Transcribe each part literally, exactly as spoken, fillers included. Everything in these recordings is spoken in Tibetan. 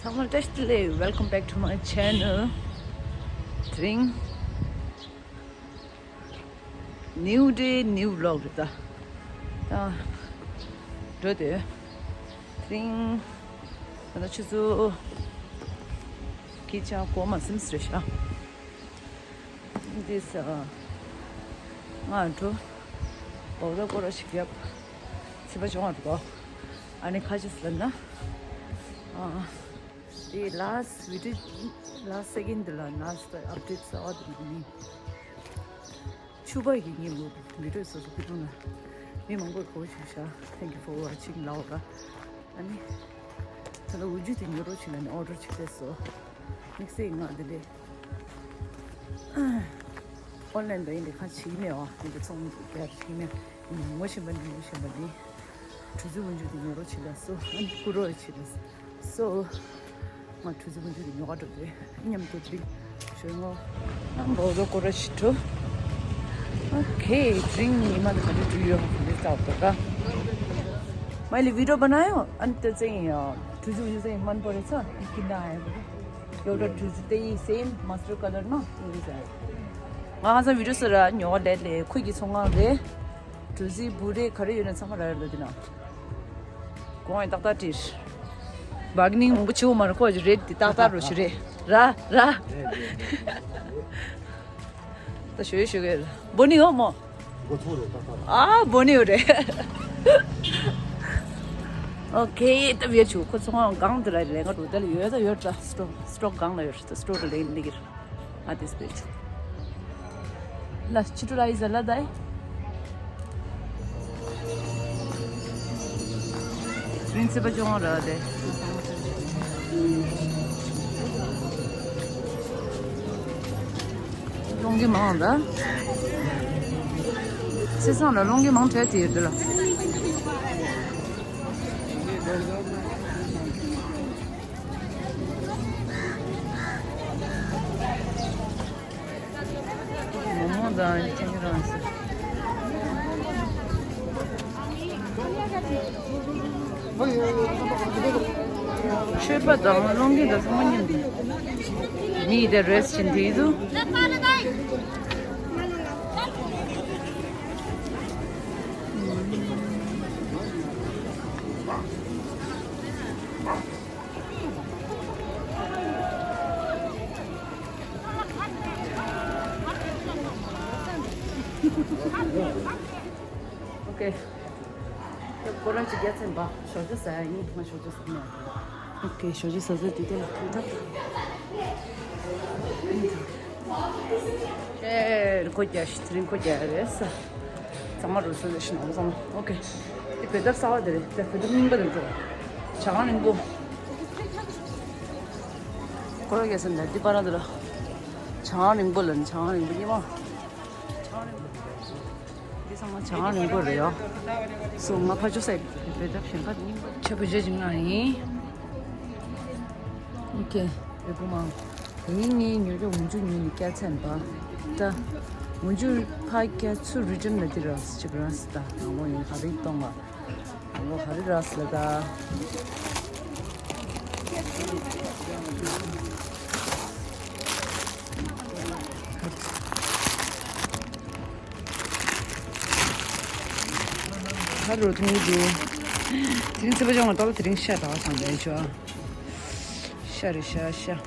ཚང་མར་བཀྲ་ཤིས་བདེ་ལེགས། Welcome back to my channel. དེ་རིང་new day, new vlog རེད་ད། ད་འགྲོ་དེ། དེ་རིང་ད་ལྟ་ཆུ་ཚོད་ཀྱི་ཆ་གོ་མ་སིམས་རེད་ཤག་འདི་ས་ང་འགྲོ། འོ་ད་སྐོར་ར་ཞིག་བརྒྱབ། ཚེས་པ་བཅོ་ལྔ་འགྲོ། ཨ་ནི་ཁ་ཅིག་ལབ་ན། ཨ། དེ་last video, last second དེ་ལ་last update ཟེར་བ་དེ་ནི་ཆུ་བར་གྱི་ཉིན་མོ་video སོ་སོ་ཁུ་ཐུང་ལ་མི་མང་པོས་གོ་བྱུང་ཤག Thank you for watching ལབ་པ། ཨ་ནི་ད་ལྟ་འོ་ཇུ་དེ་ཉོ་རོགས་བྱེད་ལ་ནི་order བྱེད་བསྡད་སོང་། དམིགས་བསལ་ང་དེ་ལས་online དང་ཡིན་དེ་ཁ་བྱེད་ཀྱི་མེད་བ། ཡིན་དེ་ཚོང་རྒྱག་བྱེད་ཀྱི་མེད། ཡིན་ངོ་ཤེས་པ་ནི་ངོ་ཤེས་པ་ནི། གྲུ་གཟིངས་འོ་ཇུ་དེ་ཉོ་རོགས་བྱེད་ལ་སོ། ཨ་ནི་སྐུ་རོགས་བྱེད་ལ་སོ། ང་གྲུ་གཟིངས་འོ་ཇུ་དེ་ཉོ་ག་འགྲོ་དེ་མཉམ་དུ་དེ་རིང་ཞོལ་ངོ་ཨ་འབོ་ཟོ་སྐོར་ར་ཞིག་འགྲོ། ཨོ་ཁེ། དེ་རིང་ཉི་མ་དེ་ག་འདྲ་འགྲོ་ཡོད་ག་འདྲ་ལྟ་བ་ད། मैं ले वीडियो बनायो। अंत से ही, अ, तुझे मुझे से मन पड़े था कि ना आए बोले। यो तो तुझे ते ही same master color ना, तुझे से। ང་ཧ་སང་video ཟེར་ར་ཉོ་བ་ལས་ལས་ཁོས་ཀྱི་ཚོང་ཁང་རེད། གྲུ་གཟིངས་བུ་རེད་ག་རེ་ཡོད་ན་ཚང་མ་ར་ར་ལོ་དེ་ན། གོང་ཡང་ཏག་ཏག་བྲིས། bargaining མང་པོ་བྱེད་འོ་མ་ར་ཁོ་རེད་དེ་ཏག་ཏག་རོ་ཞིག་རེད། ར་ར། ད་ཞོ་ཡོད་ཞོ་གེ་ར་བོ་ནི་འོ་མོ། མགོ་ཚོ་རེད་ཏག་ཏག་ར། ཨ་བོ་ནི་འོ་རེད། ཨོ་ཁེ། ད་བེད་ཆུ་ཁོ་ཚོང་ཁང་གང་དུ་ར་རེད་ང་འགྲོ་དེ་ལ་ཡོད་ད་ཡོད་ད་སི་ཊོར་སི་ཊོར་གང་ལ་ཡོད་ད་སི་ཊོར་དུ་ལེན་ནི་གི་ར། ཨ་དེ་སྤེལ་ཆུ། ལ་ཆུ་ཏུ་ར་ཡི་ཟ་ལ་དའི། རིན་ཚེ་པ་ཅོང་ར་དེ། ལོང་གི་མང་ད། སེ་སང་ལ་ལོང་གི་མང་བྲལ་དེ་ཡོད་དེ་ལ། མོག་མོག་དང་ཁྱེད་རང་ཚོ། མཆོད་པ་དང་སློང་རྒྱུན་དང་ཚང་མ་མཉམ་དུ། མི་དེ་རེས་བྱེད་དུས་དུ། ཨོ་ཀེ། སྐོར་ར་ཅིག་རྒྱག་ཚར་བ། ཞོགས་ཇ་ཟ་ཡ་ཡིན། ང་ཞོགས་ཇ་ཟ་མེད། ཨོ་ཀེ། ཞོགས་ཇ་ཟ་ཟ་དུས་དེ་ལ་ཐུག་ཐབས། ཨེ། ཁོ་རྒྱག་ཤི་དེ་རིང་ཁོ་རྒྱག་རེད་ས། གཙང་མ་རུ་སོ་ཞིག་ནང་བཟང་། ཨོ་ཀེ། དེ་བེ་ཏབ་གསར་བ་དེ་རེད། དེ་བེ་ཏབ་རྙིང་པ་དེ་འགྲོ། ཇ་ཁང་རིང་པོ། ཁོ་ར་རྒྱག་ས་འདི་པ་ར་འདི་ལ། ཇ་ཁང་རིང་པོ་ལ་ནི་ཇ་ཁང་རིང་པོ་རྙིང་པ། ཇ་ཁང་རིང་པོ། འདི་ཚང་མ་ཇ་ཁང་རིང་པོ་རེད་ཡ། སོ་ང་ཕ་ཆོ་སའི་བེ་ཏབ་གཞན་པ་རྙིང་པ་ཆེ་བོ་བརྗོད་ཅིག་ང་ཡིན། ཨོ་ཀེ། རེ་བུ་མང་། དེ་ནི་ངའི་ཉོ་རྒྱུ་འོ་ཇུ་ཉོས་ནས་བསྐྱལ་ཚར་བ། ད། འོ་ཇུ་ཕ་བསྐྱལ་ཚུར་རི་ཊན་ལ་འདི་ར་ཅིག་ར་སི་ད་ང་མོ་ཡིན་ག་རེ་གཏོང་བ། ང་མོ་ག་རེ་ར་སི་ལ་ད། ཧ་རོ་ཐུང་རུ། དེ་རིང་ཚེས་པ་ཅང་ལ་ཏོ་ལ་དེ་རིང་ཤ་དག་སང་ལེན་ཆོ། ཤ་རེ་ཤ་ཤ།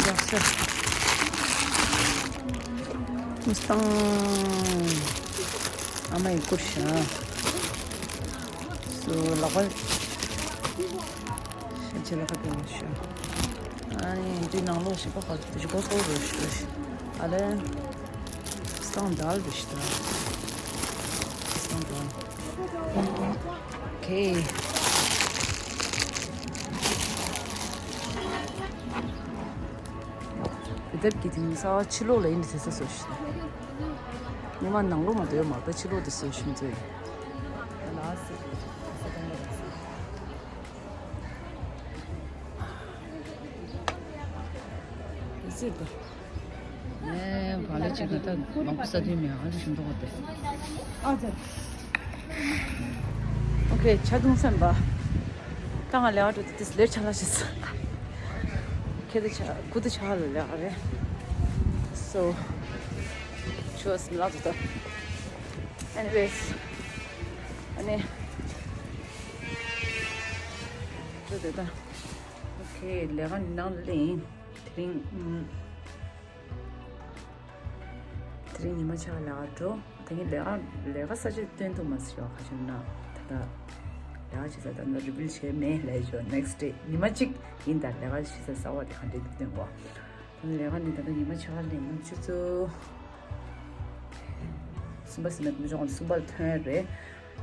ཡག་ཤ། མུ་སྟང་། ཨ་མ་ཡི་ཀུར་ཤ། སོ་ལག་པ། ཤ་ཆེ་ལ་ཁ་ཏོ་ཤ། ཨ་ནི་འདི་ནང་ལོགས་ཤི་པ་ཁ་ཏོ་ཤི་གོ་སོ་རུ་ཤི་ཤི། ཨ་ལེ། སྟང་དལ་རུ་ཤི་ད། སྟང་དལ། ཁེ། བེ་ཏབ་ཀྱི་དེ་ནི་ས་ཕྱི་ལོགས་ལ་ཡིན་དེ་ས་སོ་ཤི། ཉི་མ་ནང་ལོགས་མ་དོ་ཡོད་མ་ད་ཕྱི་ལོགས་དེ་སོ་ཤི་མི་ཚོ་ཡིན། ཨ་ལ་སི། ཟེར་ད། ཨེ་ག་ལེ་ཅིག་ད་མང་པོ་ས་དུས་མེད་ཨ་ཅིག་ཞིམ་པོ་གོ་ཏེ། ཨ་ཙི། ཨོ་ཀེ་ཆ་ཐུང་སེམས་པ། ད་ང་ལེ་བ་འགྲོ་དུས་ལེར་ཆ་ལ་ཞིག་ས། ཁེ་ཏི་ཆ་ཁུ་ཏི་ཆ་ལ་ལ་རེད། So ཆོས་ལ་དུ་ད། Anyways ཨ་ནི། ཆོས་དེ་ད། Okay ལས་ཀ་ནང་ལ་ཡིན། དེ་རིང་ཨུམ། དེ་རིང་ཉི་མ་ཆག་ལས་ཀ་འགྲོ། དེ་རིང་ལས་ཀ་ལས་ཀ་ས་ཆ་སྟོན་ཐུབ་མ་སོང་ཁ་ཤོར་ན། ད་ལྟ་ལས་ཀ་བྱེད་ས་ད་ལྟ་རི་བིལ་བྱས་མེད་ལས་ཆོག next day ཉི་མ་གཅིག་ཡིན་ད་ལས་ཀ་བྱེད་ས་གསར་པ་དེ་ག་འདྲས་སྟོན་གོ། ད་ལས་ཀ་ནི་ད་ལྟ་ཉི་མ་ཆག་ལས་ཀ་ཆུ་ཚོད་གསུམ་པ་ཟིན་མེད་མི་ཆོག་གསུམ་པ་ལ་ཐོན་རེད།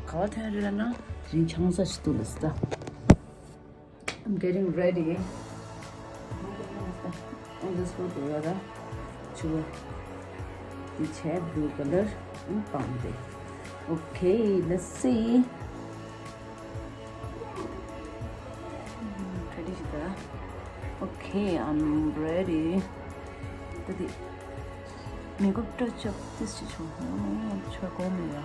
ག་བ་ཐོན་རེད་ལ་ན་དེ་རིང་ཆང་ས་ཞིག་འདུག་ལ་སི་ད། I'm getting ready. On this one, brother. Chua. The chair blue color and found it. Okay, let's see. Ready, Shita? Okay, I'm ready. Tadi. Makeup touch up this is one. Chua go me ya.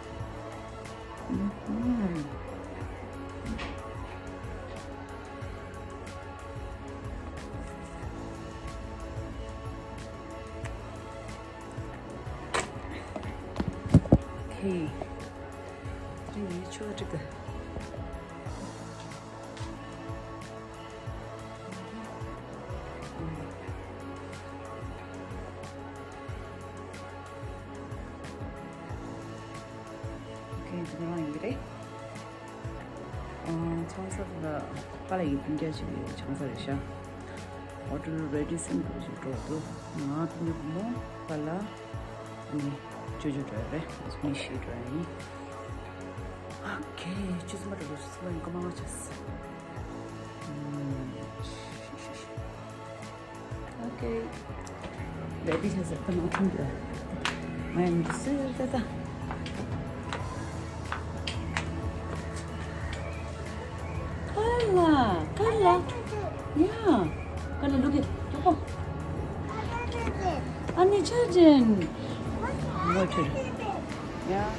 Okay. Three, two, three. Okay, འདི་ནང་ཡིན་གྱི་རེད། ཨ། ཆང་ས་ལ་པཱ་ལགས་ཀྱི་སྤུན་ཀྱག་ཅིག་གི་ཆང་ས་རེད་ཤག་ཨོ་ཊོ་རེ་ཌི་སེམ་པལ་ཞིག་འགྲོ་འདུག་ང་སྤུན་ཀྱག་བུ་མོ་པཱ་ལགས་ཨ་ནི་ཅོ་ཅོ་འགྲོ་ཡ་རེད། མི་བཞི་འགྲོ་ཡ་ཡིན། ཨོ་ཁེ། ཆུ་ཚོད་མ་འགྲོ་ཆུ་ཚོད་མ་ཡིན་སྐར་མ་ལྔ་ཆགས། ཨུམ། ཤི་ཤི་ཤི། Okay. Ready has a come out from there. I am serious. Carla, Carla. Yeah. Carla, look at. Look. Ani charging. Water. Yeah.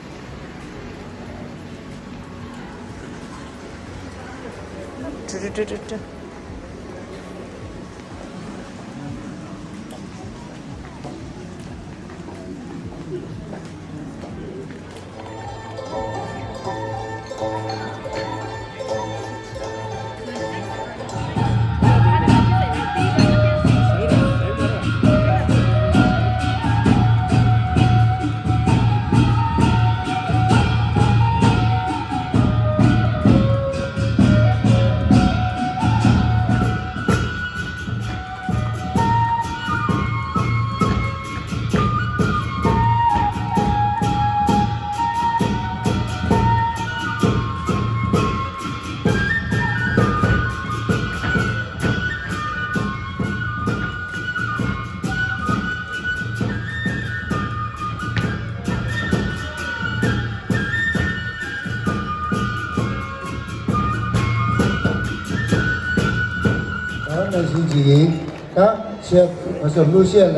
ད་ནང་བཞིན་ཅིག་ཡིན། ད་ཆེ་བ་སོ་གླུ་གཞས་ལ་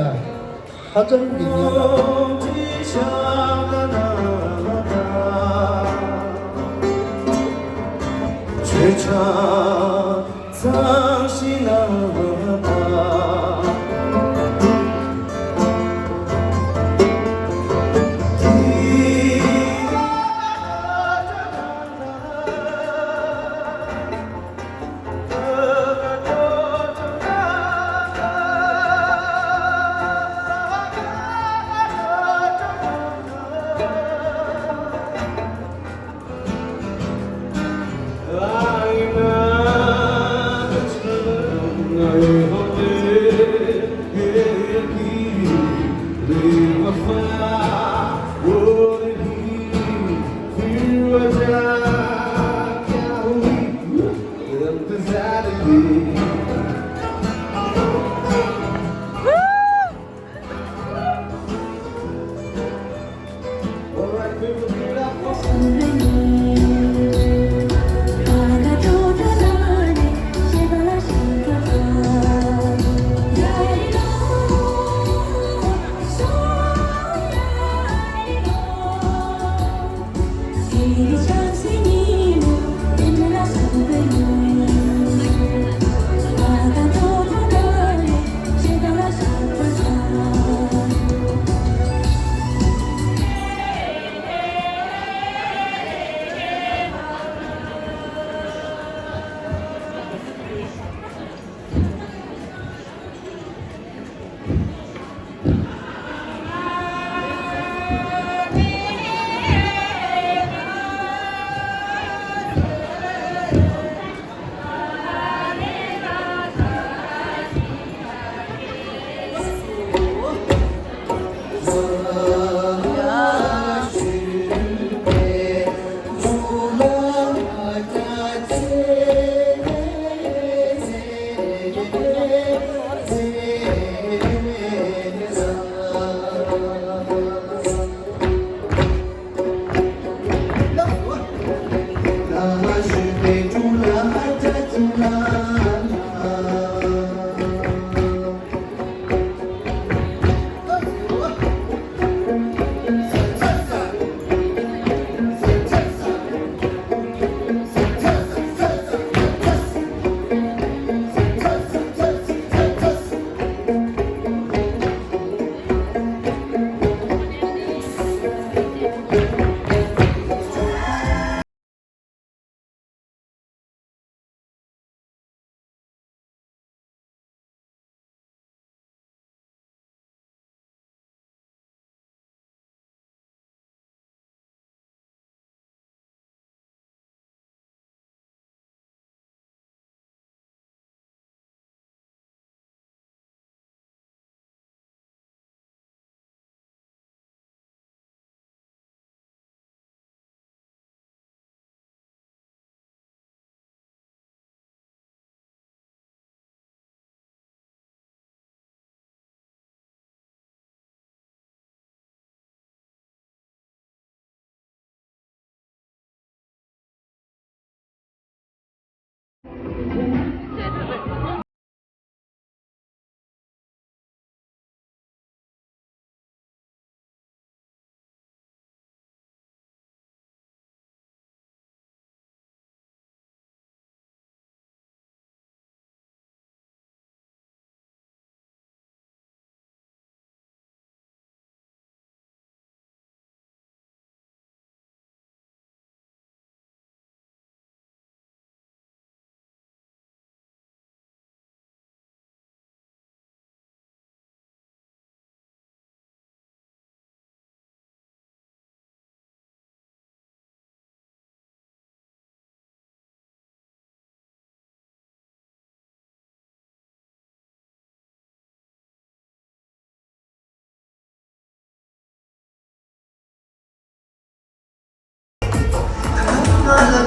ཧ་ཅང་གི་སྙན་པ།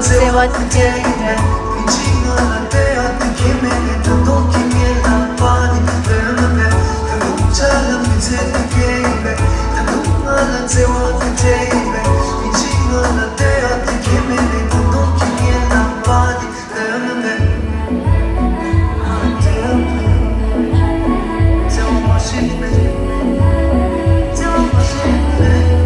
བརྩེ་བ་དེ་འདྲ་ཡིན་པས། ཡིན་གཅིག་ང་ལ་བལྟས་ཡག་དེ་ཁྱེད་མེད་ནས་ད་དུང་ཁྱེད་ངའི་ལག་པ་དེ་ལོན་མ་མེད། ད་དུང་ཆ་ལ་མི་ཚེ་འདི་སྐྱེལ་ཡིན་པས། ད་དུང་ང་ལ་བརྩེ་བ་དེ་འདྲ་ཡིན་པས། ཡིན་གཅིག་ང་ལ་བལྟས་ཡག་དེ་ཁྱེད་མེད་ནས་ད་དུང་ཁྱེད་ངའི་ལག་པ་དེ་ལོན་མ་མེད། བརྩེ་བ་མ་ཤེས་ནས། བརྩེ་བ་མ་ཤེས་ནས།